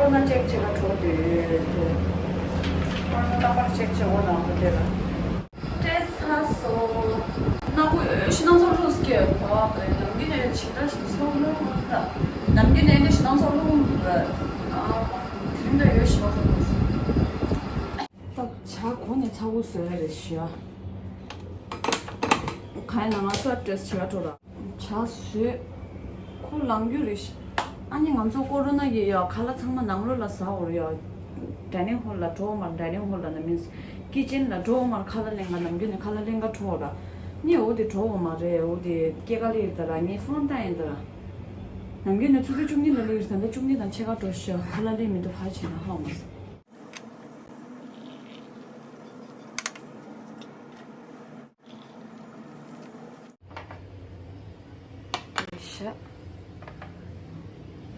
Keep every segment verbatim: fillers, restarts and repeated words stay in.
ཁོ་ན་ཅེག་བྱེད་པ་འགྲོ་འདུག་ཁོ་ན་རྟག་པར་ཅེག་བྱེད་འོ་དང་ཁོ་དེ་ལ། སྤྲད་ཚར་སོང་། ནག་པོ་ཡོད་ཤི་ནང་ཚོ་ལུས་སྐྱེ་བ་ནམ་རྒྱུན་ནས་ཇི་ལྟར་ཞིག་ཚོགས་ལུང་ད། ནམ་རྒྱུན་ནས་ནི་ཤི་ནང་ཚོ་ལུང་ད། དེ་རིང་ད་ཡོད་ཤི་ནང་ཚོ་ལུང་། ད་བྱ་གོ་ནས་ཚ་བོ་བཟོས་རེད་ཤི། ག་ཡིན་ན་ང་ཚོ་ཨ་ཏྲེས་བྱེད་ག་འགྲོ་ར། བྱ་བཟོས། ཁོ་ལང་རྒྱུ་རེད་ཤི། ཨ་ནི་ང་ཚོ་ཀོ་རོ་ན་གི་ཡ་ཁ་ལག་ཚང་མ་ནང་ལོགས་ལ་ཟ་འོར་ཡ། ཌའི་ནིང་ཧོལ་ལ་འགྲོ་འོ་མར་ཌའི་ནིང་ཧོལ་ལ་ན་མིན་སི། ཀི་ཅན་ལ་འགྲོ་འོ་མར་ཁ་ལག་ལེན་ག་ནམ་རྒྱུན་ནས་ཁ་ལག་ལེན་ག་འགྲོ་འོ་ར། ནི་འོ་དེ་འགྲོ་འོ་མ་རེད། འོ་དེ་སྐྱེ་ག་ལེ་ཡིན་ད་ར་ངའི་ཕོན་ཏང་ཡིན་ད་ར། ནམ་རྒྱུན་ནས་ཆུ་ཚོད་བཅུ་གཉིས་ལ་ལེ་ཡིན་ད་ད་བཅུ་གཉིས་དང་ཕྱེད་ཀ་འགྲོ་ཤི། ཁ་ལག་ལེན་མི་འདུག་ཧ་ཆེ་ན་ཧ་མ་སི། དེ་ཤ།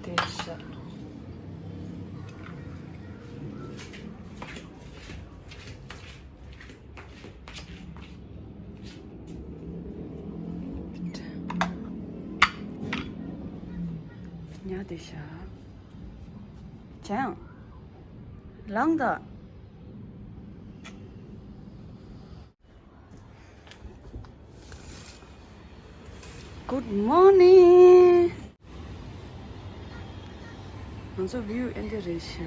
དེ་ཤ། ཉ་དེ་ཤ། ཅང་། ལང་ད། Good morning. ང་ཚོ་བིའུ་ཨེ་འདི་རེད་ཤག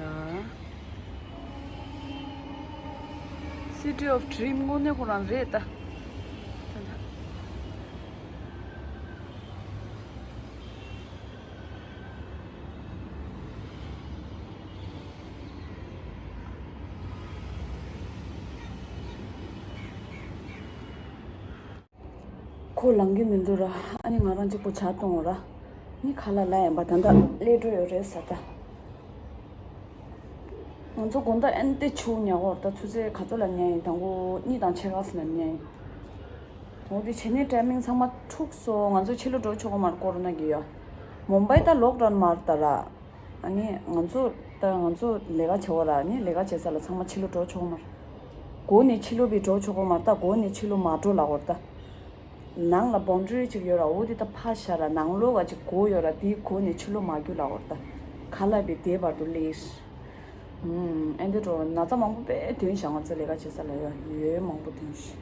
City of Dream དངོས་གནས་ཁོ་རང་རེད་ད། ཁོ་ལང་གི་མི་འདུག་ར། ཨ་ནི་ང་རང་གཅིག་པོ་ཇ་བཏུང་ར། ནི་ཁ་ལག་ལ་ཡིན་པ་ད་ལྟ་སླེབས་འགྲོ་ཡོད་རེད་ཟེར་ད། ང་ཚོ་དགོང་དག་ཨེ་འདི་ཆུ་ཉལ་གོ་ར། ད་ཆུ་ཚོད་ག་ཚོད་ལ་ཉལ་ཡིན། དང་པོ་གཉིས་དང་ཕྱེད་ཀ་ཙམ་ལ་ཉལ་ཡིན། འོ་དེ་བྱས་ནས་ཊའི་མིང་ཚང་མ་འཁྲུགས་སོང་། ང་ཚོ་ཕྱི་ལོགས་འགྲོ་ཆོག་གི་མ་རེད། ཀོ་རོ་ན་གི་ཡོད། མུམ་བྷའི་ད་ལོག་ཌའུན་མ་རེད་ད་ར། ཨ་ནི་ང་ཚོ་ད་ང་ཚོ་ལས་ཀ་བྱེད་བ་ར། ཨ་ནི་ལས་ཀ་བྱེད་ས་ལ་ཚང་མ་ཕྱི་ལོགས་འགྲོ་ཆོག་མ་རེད། སྒོ་ནས་ཕྱི་ལོགས་པའི་འགྲོ་ཆོག་གོ་མ་རེད། ད་སྒོ་ནས་ཕྱི་ལོགས་མ་འགྲོ་ལབ་བར་ད། ནང་ལ་བོན་ཌ་རི་ཅིག་ཡོད་ར། འོ་དེ་ད་ཕ་ཤ་ར། ནང་ལོགས་ཀ་ཅིག་སྒོ་ཡོད་ར། དེའི་སྒོ་ནས་ཕྱི་ལོགས་མ་རྒྱུག་ལབ་བར་ད། ཁ་ལག་པའི་དེ་བར་དུ་ལས། ཨུམ། ཨེ་འདི་འགྲོ་ན་ཚ་མང་པོ་དཔེ་ཐོན་ཤག་ང་ཚོ་ལས་ཀ་བྱེད་ས་ལ་ཡོད་ཡོད་མང་པོ་ཐོན་ཤག་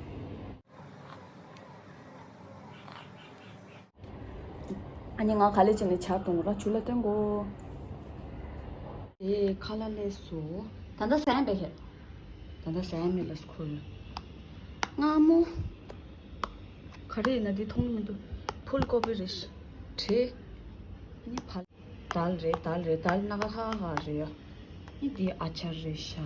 ཨ་ནི་ང་ག་ལེ་བྱས་ནས་ཇ་བཏུང་ར། ཆུ་ལ་བཏོན་གོ། ཨེ་ཁ་ལག་ལས་སོ། ད་ལྟ་ཟ་ཡ་མེད་ཧེ། ད་ལྟ་ཟ་ཡ་མེད་ལ་སྐོར། མངར་མོ། ག་རེ་ཡིན་ན་འདི་མཐོང་གི་མི་འདུག་ཕུལ་ཀོ་པི་རེད། བྲེ། ཨ་ནི་ཕ། དལ་རེད་དལ་རེད་དལ། སྣ་ཁ་ཁ་ཁ་རེད་ཡ། ཨ་ནི་འདི་ཨ་ཆར་རེད་ཤག་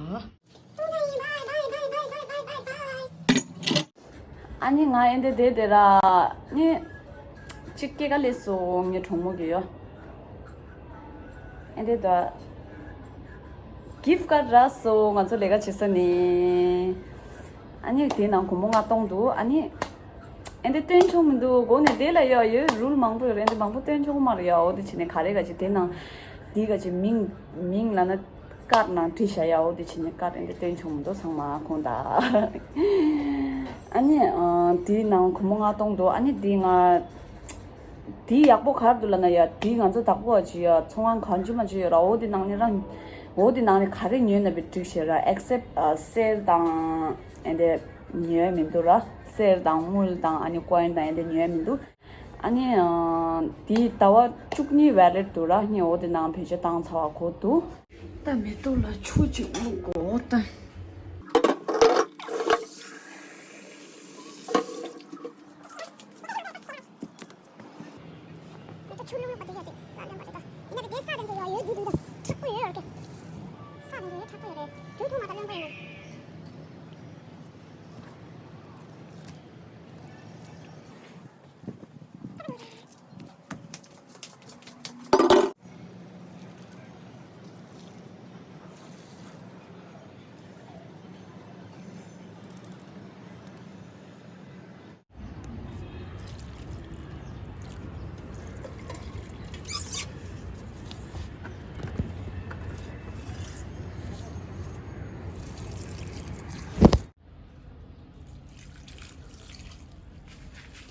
ཨ་ནི་ང་ཨེ་འདི་བསྡད་དེ་ར། ནི་གཅིག་སྐྱེས་ཀ་སླེབས་སོང་། ངའི་གྲོགས་མོ་གི་ཡོ། ཨེ་འདི་ད། གིཕ་ཀར་རག་སོང་། ང་ཚོ་ལས་ཀ་བྱེད་ས་ནས། ཨ་ནི་དེ་ནང་སྒོར་མོ་ལྔ་སྟོང་འདུག་ཨ་ནི་ཨེ་འདི་སྟོན་ཆོག་མི་འདུག་སྒོ་ནས་བསྡད་ལ་ཡོད་ཡོད། རུལ་མང་པོ་ཡོད་རེད། ཨེ་འདི་མང་པོ་སྟོན་ཆོག་མ་རེད་ཡ། འོ་དེ་བྱས་ནས་ག་རེ་ག་ཅིག་དེ་ནང་འདི་ག་ཅིག་མིང་མིང་ལབ་ན། ཀར་ནང་བྲིས་བཞག་ཡ། འོ་དེ་བྱས་ནས་ཀར་ཨེ་འདི་སྟོན་ཆོག་མི་འདུག་ཚང་མ་ཁོང་ད། ཨ་ནི་ཨ་དེའི་ནང་སྒོར་མོ་ལྔ་སྟོང་འདུག་ཨ་ནི་དེ་ང་དེ་ཡག་པོ་ག་རེ་འདུག་ལབ་ན་ཡ། དེ་ང་ཚོ་བདག་པོ་བ་ཅིག་ཡ། ཚོང་ཁང་གང་ཅི་མ་ཅི་ཡོད་ར། འོ་དེ་ནང་ནས་རང་འོ་དེ་ནང་ནས་ག་རེ་ཉོས་ན་བའི་འགྲིག་ཤེས་ར། ཨེག་སེབ་གསེར་དང་ཨེ་འདི་ཉོས་མི་འདུག་ར། གསེར་དང་དངུལ་དང་ཨ་ནི་ཀོ་ཡིན་དང་ཨེ་འདི་ཉོས་མི་འདུག་ཨ་ནི་ཨ་དེའི་ཟླ་བ་བཅུ་གཉིས་ཝེ་ལིཌ་འདུག་ར། ནི་འོ་དེ་ནང་བེད་སྤྱོད་བཏང་ཚར་བ་གོ་འདུག་ད་མེ་ཏོག་ལ་ཆུ་ཅིག་བླུག་དགོས་ད། མེ་ཏོག་ཆུ་བླུག་བླུག་པ་དེ་ཡ་དེ་ས་ལོན་པ་རེད་ད། ཡིན་ན་དེ་ས་དེ་ཚོ་ཡ་ཡོད་དུས་དུས་ད་མཁྲེགས་པོ་ཡོད་ཡོད་ཀྱི། ས་དེ་ཚོ་ཡ་མཁྲེགས་པོ་ཡོད་རེད། དུས་ཐུང་མ་ད་ལོན་པ་ཡིན་ན།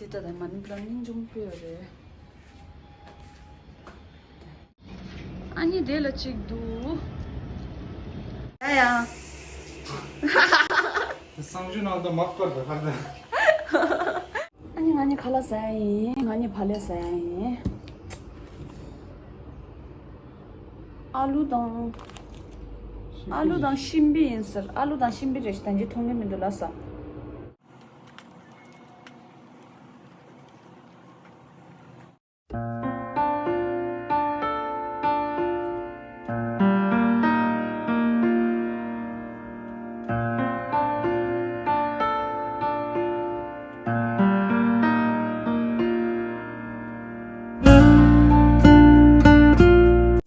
དེ་ལྟ་དང་མ་ཎི་པ་ལ་སྙིང་རྗེ་མོ་དཔེ་ཡོད་རེད། ཨ་ནི་དེ་ལ་གཅིག་འདུག་ཡ། གསང་སྤྱོད་ནང་དུ་མ་བཀར་བ་ཧར་ད། ཨ་ནི་ང་གཉིས་ཁ་ལག་ཟ་ཡ་ཡིན། ང་གཉིས་བག་ལེབ་ཟ་ཡ་ཡིན། ཨ་ལུ་དང་། ཨ་ལུ་དང་ཤིང་པི་ཡིན་ཟེར། ཨ་ལུ་དང་ཤིང་པི་རེད་ཤག་ད་ཅི་མཐོང་གི་མི་འདུག་ལགས་སོ།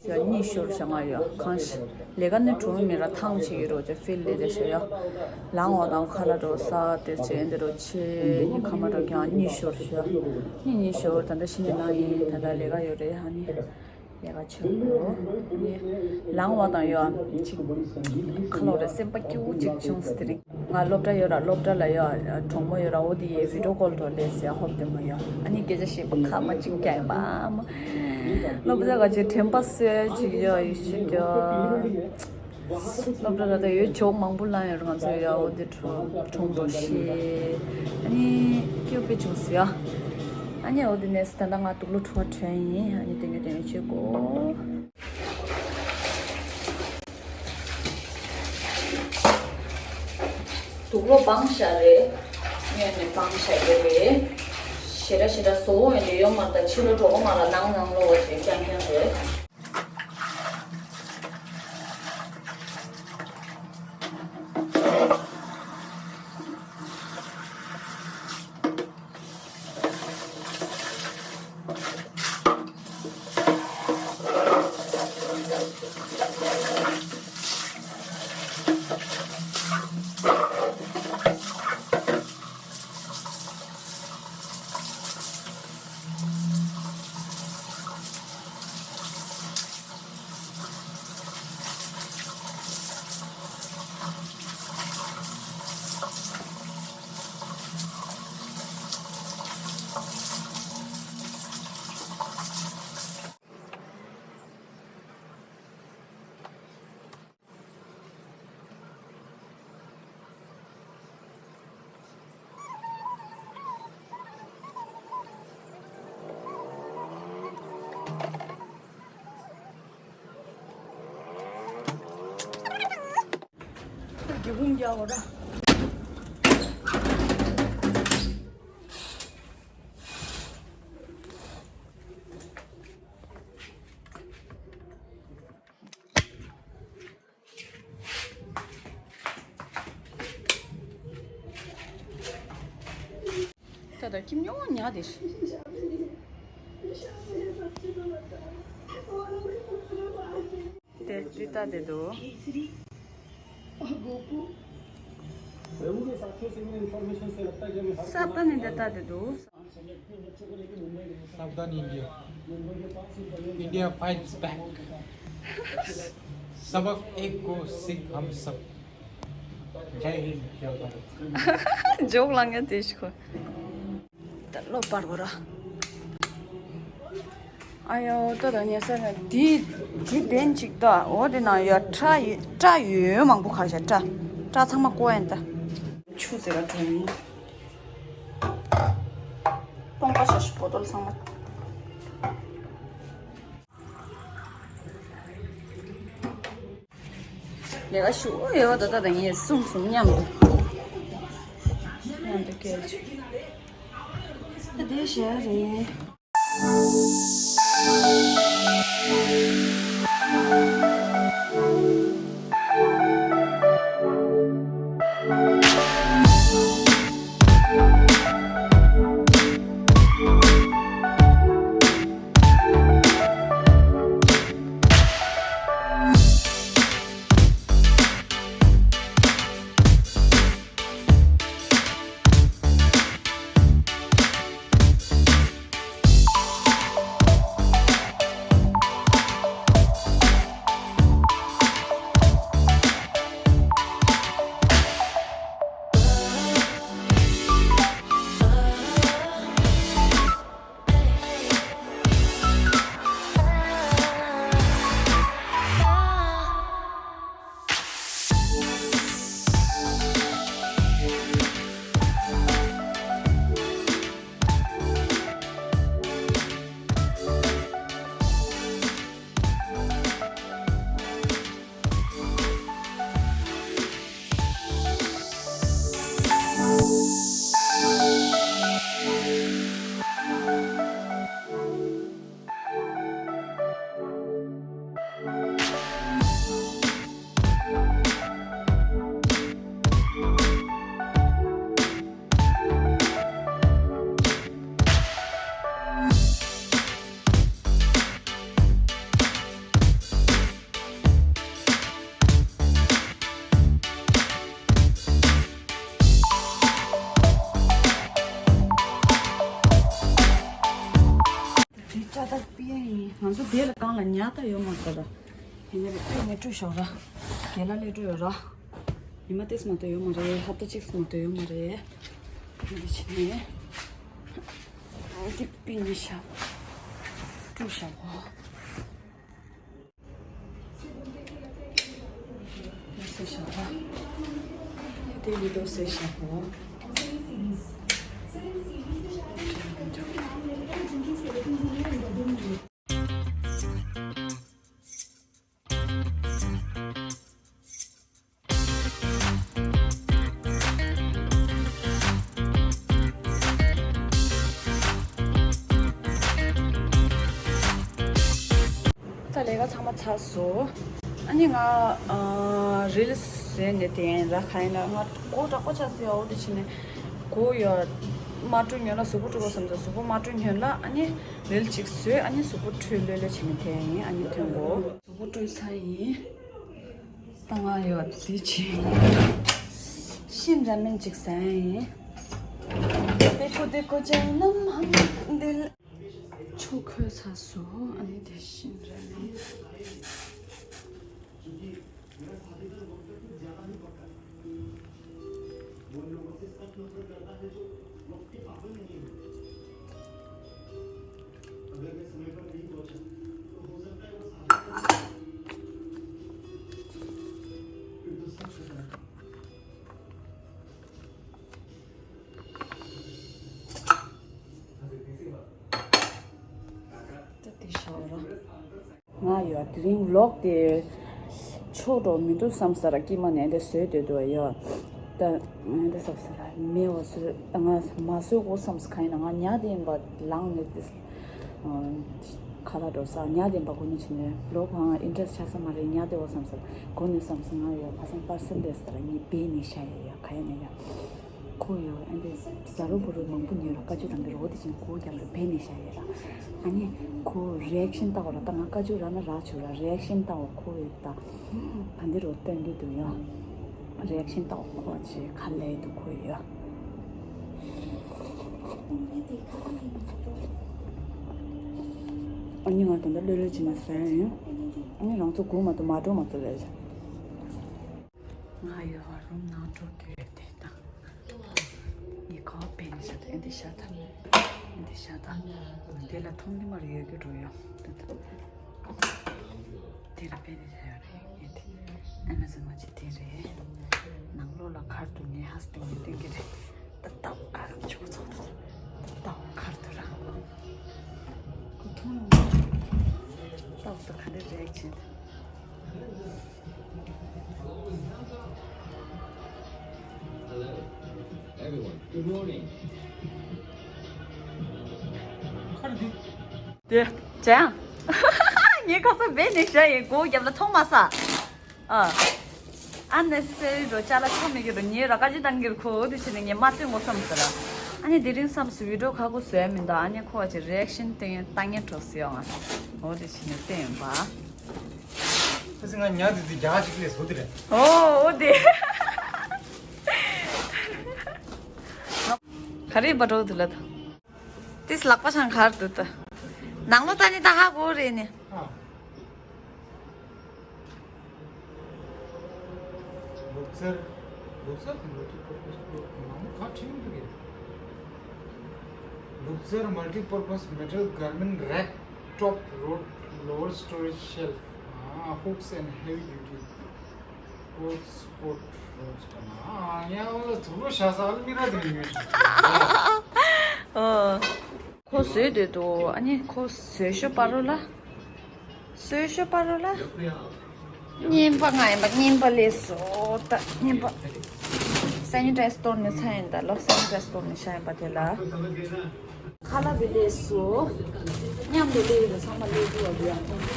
ཡ་གཉིད་ཤོར་བྱ་ང་ཡ་གང་ཞིག་ལས་ཀ་ནི་གྲོང་མི་ར་ཐང་ཆེ་གི་རོ་ཅེ་ཕིལ་ལེ་དེ་ཤ་ཡ། ལང་བ་དང་ཁ་ལ་རོ་ས་དེ་ཅེ་འདི་རོ་ཆེ་ཡི་ཁ་མ་རོ་ཀྱང་གཉིད་ཤོར་ཤ། གཉིད་གཉིད་ཤོར་ད་ལྟ་ཤི་ནི་ལང་ཡིན། ད་ལྟ་ལས་ཀ་ཡོད་རེད་ཧ་ནི། ལས་ཀ་ཆེ་གོ། ནི་ལང་བ་དང་ཡོ་ཅིག་ཁ་ལོ་རེ་སེམས་པ་སྐྱིད་པོ་ཅིག་བྱུང་སྟེ་རིང་། ང་སློབ་གྲྭ་ཡོད་ར། སློབ་གྲྭ་ལ་ཡོད་གྲོགས་མོ་ཡོད་ར། འོ་དེ་ཡི་བི་ཌིའོ་ཀོལ་འགྲོ་ལས་ཟེར་ཧོབ་དེ་མ་ཡོད། ཨ་ནི་སྐད་ཆ་བཤད་པ་ཁ་མ་ཅིག་རྒྱག་པ་མ། སློབ་གྲྭ་ག་ཅིག་དྲན་པ་གསོས་ཅིག་ཡོད་ཡི་ཤི་རྒྱོ། སློབ་གྲྭ་ལ་ད་ཡོད་ཇོག་མང་པོ་ལང་ཡོད་ར། ང་ཚོ་ཡོད་འོ་དེ་གྲོགས་གྲོགས་འགྲོ་ཤི། ཨ་ནི་སྐྱིད་པོ་བྱུང་སོང་ཡ། ཨ་ནི་འོ་དེ་ནས་ད་ལྟ་ང་དུག་ལོག་འཁྲུ་བ་བྲོས་ཡིན། ཨ་ནི་དེ་ནས་དེ་ནས་བྱེད་དགོས། དུག་ལོག་སྦང་བཞག་རེད། སྔོན་ནས་སྦང་བཞག་ཡོད་རེད། ཞེ་དྲག་ཞེ་དྲག་བཟོ་འོང་ཡོད་ཡོད་མ་རེད། ད་ཕྱི་ལོགས་འགྲོ་གི་མ་རེད། ནང་ནང་ལོགས་བ་ཞིག་རྐྱང་རྐྱང་རེད། སྒེའུ་ཁུང་རྒྱག་དགོས་ར། ད་ད་ཁྱིམ་ཉོ་ཉག་དེ་ཤི། དེ་དེ་ད་དེ་དུ། ས་པ་ནི་དེ་ད་དེ་དུ། सावधान India, India fights back. सबक एक को सीख हम सब। जय हिंद, जय भारत। ཇོག་ལང་ཡ་དེ་ཤི་ཁོ། ད་ལོ་པར་བོ་ར། ཨ་ཡོ་ད་ད་ཉེ་ས་ན་དེ་དེ་དན་ཅིག་ད། འོ་དེ་ན་ཡ་ཁྲ་ཡི་ཁྲ་ཡོད་མང་པོ་ཁ་ཤ་ཁྲ་ཁྲ་ཚང་མ་ཀོ་ཡན་ད། ཆུ་ཟེར་བ་དྲོན་མོ། སྟོང་པ་ཞག་ཤི་བོ་ཏོལ་ཚང་མ། ལས་ཀ་ཞུ་ཡོད་ད་ད་ད་ངས་གསུམ་གསུམ་མཉམ་དུ། མཉམ་དུ་སྐྱེལ་ཆུ། ད་དེ་ཞེ་རེད། དེ་ལ་གང་ལ་ཉག་ད་ཡོད་མ་རེད་ར། ཡིན་ནའི་སྤྲོད་ནས་སྤྲོད་ཤོག་ར། དེ་ལ་ལས་སྤྲོད་ཡོད་ར། ཉི་མ་ཏིས་མ་གཏོགས་ཡོད་མ་རེད། ཧབ་ཏ་གཅིག་མ་གཏོགས་ཡོད་མ་རེད། འདི་བྱས་ནས། འདི་པི་ནི་ཤ། སྤྲོད་ཤོག་གོ། དེ་ཡི་དོ་སེ་ཤ་བོ། ད་ལས་ཀ་ཚང་མ་ཚར་སོང་། ཨ་ནི་ང་ཨ་རིལ་བཟོས་ནས་དེ་ཡིན་ར། ག་ཡིན་ན་ང་མགོ་དྲག་པོ་ཆགས་སོང་ཡ། འོ་དེ་བྱས་ནས་མགོ་ཡ་དམར་འཕྲོ་ཉོན་ལ་གཟུགས་པོ་བཀྲུ་དགོས་བསམ་སོང་། གཟུགས་པོ་དམར་འཕྲོ་ཉོན་ལ་ཨ་ནི་རིལ་གཅིག་བཟོས། ཨ་ནི་གཟུགས་པོ་བཀྲུས་ལོས་ལོས་བྱས་ནས་དེ་ཡིན། ཨ་ནི་ཐོན་གོ། གཟུགས་པོ་བཀྲུས་ཚར་ཡིན། ད་ང་ཡོད་དེ་བྱས། ཤིན་ར་མེན་གཅིག་ཟ་ཡིན། དེ་ཁོ་དེ་ཁོ་ཅན་ནམ་ཧམ་འདིལ། ཆུ་ཁོལ་ཚར་སོང་། ཨ་ནི་དེ་བཞིན་རེད། ད་དེ་ཤོག་ར། ང་ཡོད་དེ་རིང་ལོག་དེ་ཆོག་འགྲོ་མི་འདུག་བསམ་ས་ར། སྐྱིད་མ་ནས་འདི་བཟོས་སྡོད་འདུག་ཡོད། ད་ང་འདི་བསམ་ས་ར་མེད་བ་བཟོས། ད་ང་མ་བཟོས་གོ་བསམ་ས། ག་ཡིན་ན་ང་ཉལ་དེ་ཡིན་པ་ལངས་ནས་དེ་ཁ་ལག་འགྲོ་ས། ཉལ་དེ་ཡིན་པ་གོ་ནས་བྱས་ནས་ལོག་གང་ཨིན་ཊི་རེ་སི་ཊི་ཆགས་ས་མ་རེད། ཉལ་དེ་བ་བསམ་ས་གོ་ནས་བསམ་ས། ང་ཡོད་ཁ་སང་པར་སེལ་དེ་ས་ར་ངས་སྦས་ནས་བཞག་ཡོད་ཡ། ག་ཡིན་ན་ཡ། ཁོ་ཡོད་ཨ་འདི་ཟ་རུ་བུ་རུ་མང་པོ་ཉོས་ར། ཀ་ཅུ་དང་གི་རོ་དེ་བཞིན་ཁོ་རྒྱབ་ལ་སྦས་ནས་བཞག་ཡོད་ར། ཨ་ནི་ཁོ་རི་ཨེག་ཤན་ལྟ་བ་ར། ད་ང་ཀ་ཅུ་ར་ན་ར་བྱུ་ར། རི་ཨེག་ཤན་ལྟ་བ་ཁོ་ཡོད་ད། ད་འདི་རོ་སྟོན་གི་འདུག་ཡ། རི་ཨེག་ཤན་ལྟ་བ་ཁོ་ཅི་ག་ལས་འདུག་ཁོ་ཡོད། ཨ་ནི་ང་ད་ལྟ་ལྷོད་ལྷོད་བྱས་ནས་ཟ་ཡ་ཡིན། ཨ་ནི་རང་ཚོ་སྒུག་མ་ཐུབ་མ་འགྲོ་མ་ཐུབ་ལས་བྱ། ང་ཡོད་རུམ་ནང་འགྲོ་དུས་དེ་དང་། ངས་ཁ་བ་སྦས་ནས་བཞག་དང་། ཨེ་འདི་བཞག་དང་། ཨེ་འདི་བཞག་དང་། དེ་ལ་མཐོང་གི་མ་རེད། ཡོད་རྒྱུ་འགྲོ་ཡོང་། དེ་དང་། དེ་ལ་སྦས་ནས་བཞག་ཡོད་རེད། ཨེ་འདི། ཨེ་མེ་ཛོན་མ་གཅིག་དེ་རེད། ནང་ལོགས་ལ་གར་དུ་ངའི་ཧས་བྷེན་ཌི་ནས་སྟོན་གྱི་རེད། ད་ལྟ་བ་གར་ཆུ་ཚོད་ད་ལྟ་བ་གར་དུ་ར། ཁོ་མཐོང་ཡོང་། ད་ལྟ་ག་འདྲ་རེད་ཅེས། Hello, everyone. Good morning. དེ་ཅང་། ངས་ཁ་སང་སྦས་ནས་བཞག་ཡིན། སྒོ་རྒྱབ་ལ་མཐོང་མ་ས། ཨ། ཨ་ནེ་སེ་སི་རི་འགྲོ་ཅ་ལག་ཆ་མེད་ཀྱི་རོ། ངས་ར་ཀ་ཅི་བཏང་གི་རོ། ཁོ་འོ་དེ་བྱས་ནས་ངས་མ་སྟོན་དགོས་བསམ་ཟེར་ར། ཨ་ནི་དེ་རིང་བསམ་སོང་བི་ཌི་ཡོ་ཁ་ཁོ་བཟོ་ཡ་མི་འདུག་ཨ་ནི་ཁོ་བ་ཅིག་རི་ཨེག་ཤན་སྟོན་ཡ་ལྟ་ངན་གྲོགས་སུ་ཡོང་ང་། འོ་དེ་བྱས་ནས་སྟོན་ཡོང་པ། ཁ་སང་ང་ཉལ་དུས་དེ་རྒྱ་གཅིག་ལས་བཟོ་དེ་རེད། ཨོ་ཨོ་དེ། ག་རེ་བ་འགྲོ་འདུག་ལ་ད། ཏིས་ལག་པ་ཆང་གར་འདུག་ད། ནང་ལོ་ད་ནི་ད་ཧ་གོ་རེད་ནི། ལུག་རྫིར། ལུག་རྫིར་དེ་མལ་ཊི་པར་པོས་ནང་མོ་ག་ཁྲིམ་འདུག་གི། ལུག་རྫིར་multi-purpose metal garment rack top load lower storage shelf, ah, hooks and heavy duty sports sport rods. ཨ་ཡ་ཨོ་ལ་ཚུར་ལོ་ཤ་ས་ཨ་ལ་མི་ར་དེ་ཉོས་ཤིག་ཨོ། ཁོ་བཟོས་དེ་འདུག་ཨ་ནི་ཁོ་བཟོས་ཤོ་པ་རོ་ལ། བཟོས་ཤོ་པ་རོ་ལ། རྔན་པ་ང་ཡིན་པ་རྔན་པ་ལས་སོ་ད་རྔན་པ། སེ་ནི་ཊའི་ཛི་སི་སྟོར་ནས་ཚ་ཡིན་ད་ལོ། སེ་ནི་ཊའི་ཛི་སི་སྟོར་ནས་ཤ་ཡིན་པ་དེ་ལ། ཁ་ལག་དེ་ལས་སོ། མཉམ་དུ་ལས་ཡོད་ཚང་མ་ལས་དུ་བ་དུ་ཡང་ཐོང་།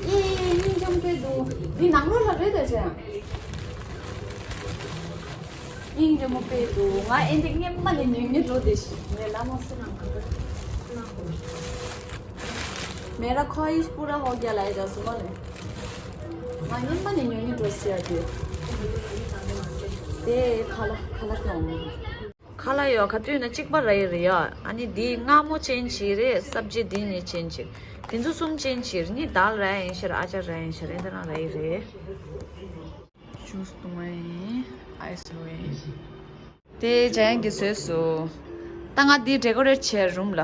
ཨེ་སྙིང་རྗེ་མོ་དཔེ་འདུག་འདི་ནང་ལོགས་ལ་རེད་ད་ཅང་། སྙིང་རྗེ་མོ་དཔེ་འདུག་ང་ཨེ་འདི་སྔན་མ་ནས་ཉོས་ཉོས་འགྲོ་དེ་ཞིག་ངས་ལ་མ་སུ་ནང་ག་ག་ན་གོ། मेरा ख्वाहिश पूरा हो गया ལ་ཡ་ཇ་སུ་མ་ལེ། ང་སྔན་མ་ནས་ཉོས་ཉོས་འགྲོ་ཟེར་ཡ་དེ། དེ་ཁ་ལག་ཁ་ལག་ཀྱང་འོང་། ཁ་ལག་ཡོད་ག་དུས་ན་གཅིག་པ་ར་ཡི་རེད་ཡ། ཨ་ནི་འདི་མངར་མོ་ཅན་ཅིག་རེད། སབ་ཇི་འདི་ནི་ཅན་ཅིག་དེ་ཚོ་གསུམ་ཅན་ཕྱིར་ནི་དཱལ་ར་ཡིན་ཕྱིར་ཨ་ཅར་ར་ཡིན་ཕྱིར་ཨེ་འདི་རང་ར་ཡི་རེད། ཇུས་བཏུང་བ་ཡིན། ཨའི་སི་རོ་ཡིན། དེ་ཅན་གྱི་བཟོས་སོ། ད་ང་འདི་ཌེ་ཀོ་རེཊ་བྱས་རུམ་ལ།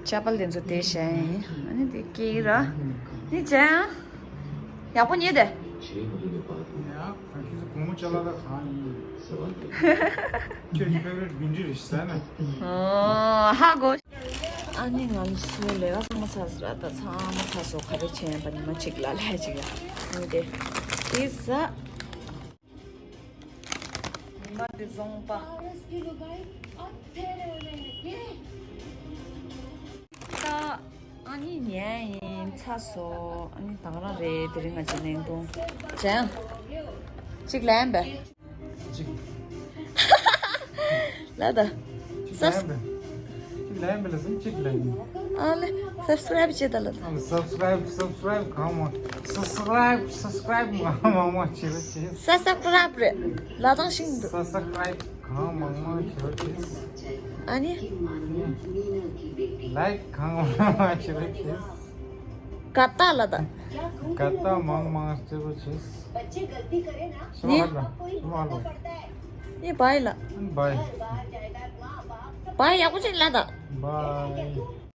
ཅ་པལ་དེ་ཚོ་དེ་བྱས་ཡིན། ཨ་ནི་དེ་སྐྱེས་ར། ནི་ཅན། ཡག་པོ་ཉེ་དེ། ཁྱེད་ཀྱི་ཕེ་ཝ་རི་ཊི་རྒྱུ་འབྲས་རེད་ཟེར་ན། ཨོ་ཧ་གོ། ཨ་ནི་ང་ཚོ་ལས་ཀ་ཚང་མ་ཚར་སོང་ར། ད་ཚང་མ་ཚར་སོང་། ག་རེ་བྱས་ཡིན་པ་ཉི་མ་གཅིག་ལ་ལྷས་གཅིག་ཡ། ཨ་ནི་དེ། དེ་ཟ། ཉི་མ་འདི་བཟང་པ། ད་ཨ་ནི་ཉན་ཡིན་ཚ་སོ། ཨ་ནི་ད་ག་རང་རེད། དེ་རིང་ང་ཅི་ནས་འདུག་ཅན། གཅིག་ལན་པས། གཅིག་ལ་ད། གཅིག་ལན་པས། གཅིག་ལན་པས་ལ་སུམ་གཅིག་ལན། ཨ་ལེ། སབ་སི་ཀ་རབ་བྱེད་ད་ལ་ད། ཨ་ལེ། སབ་སི་ཀ་རབ་སབ་སི་ཀ་རབ་གང་མང་། སབ་སི་ཀ་རབ་སབ་སི་ཀ་རབ་མང་མང་བྱེད་རོགས་བྱེད། ས་ས་ཀ་རབ་རེད། ལ་དང་ཤིང་འདུག་སབ་སི་ཀ་རབ་གང་མང་མང་བྱེད་རོགས་བྱེད། ཨ་ནི། ལའིཀ་གང་མང་མང་བྱེད་རོགས་བྱེད། དགའ་རྟགས་ལ་ད། དགའ་རྟགས་མང་མང་བྱེད་རོགས་བྱེད། ནི། ནི་བའི་ལ། བའི། བའི་ཡག་པོ་ཅིག་ལ་ད། བའི།